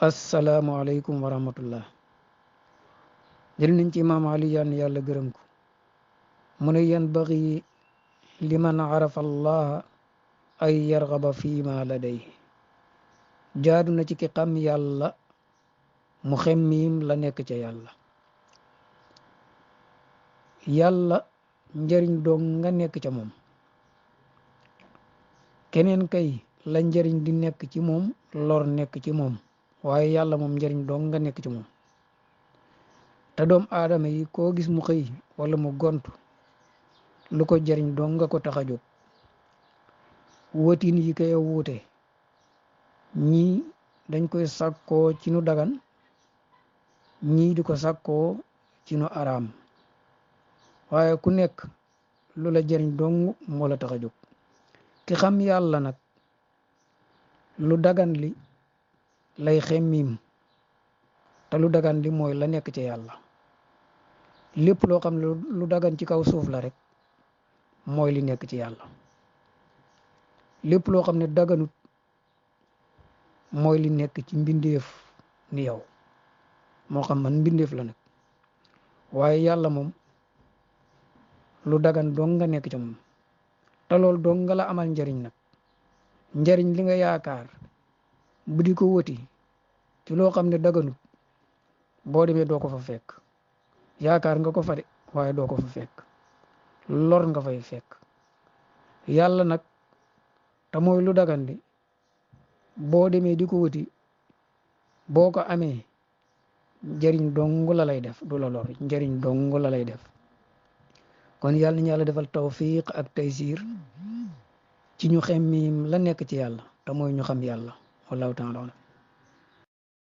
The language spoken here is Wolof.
assalaamualeykum wa rahmatullah. jël nañ ci imaam Ali yaan yàlla gërëm ko mu ne yanbaghi liman arafa allaha ay yargaba fii ma laday. jaadu na ci ki xam yàlla mu xemmiim la nekk ca yàlla. yàlla njëriñ dong nga nekk ca moom, keneen kay la njëriñ di nekk ci moom lor nekk ci moom, waaye yàlla moom njëriñ dong nga nekk ci moom. te doom aadama yi koo gis mu xëy wala mu gont lu ko jëriñ dong nga ko tax a jóg. wotin yi koy wuute, ñii dañ koy sàkkoo ci nu dagan, ñii di ko sàkkoo ci nu araam, waaye ku nekk lu la jëriñ dong moo la tax a jóg. ki xam yàlla nag lu dagan li lay xemmiim, te lu dagan li mooy la nekk ci yàlla. lépp loo xam ne lu dagan ci kaw suuf la rek mooy li nekk ci yàlla. lépp loo xam ne daganut mooy li nekk ci mbindeef ni yow, moo xam man mbindeef la nag, waaye yàlla moom lu dagan dong nga nekk ca moom, te loolu dong nga la amal njariñ nag. njariñ li nga yaakaar bu di ko wëti ci loo xam ne daganut, boo demee doo ko fa fekk. yaakaar nga ko fa de waaye doo ko fa fekk, lor nga fay fekk. yàlla nag te mooy lu dagan li, boo demee di ko wëti boo ko amee njëriñ dong la lay def, du la lor, njëriñ dong la lay def. kon yàlla ñu yàlla defal tawfiq ak taysir ci ñu xemmiim la nekk ci yàlla te mooy ñu xam yàlla. wallahu taala.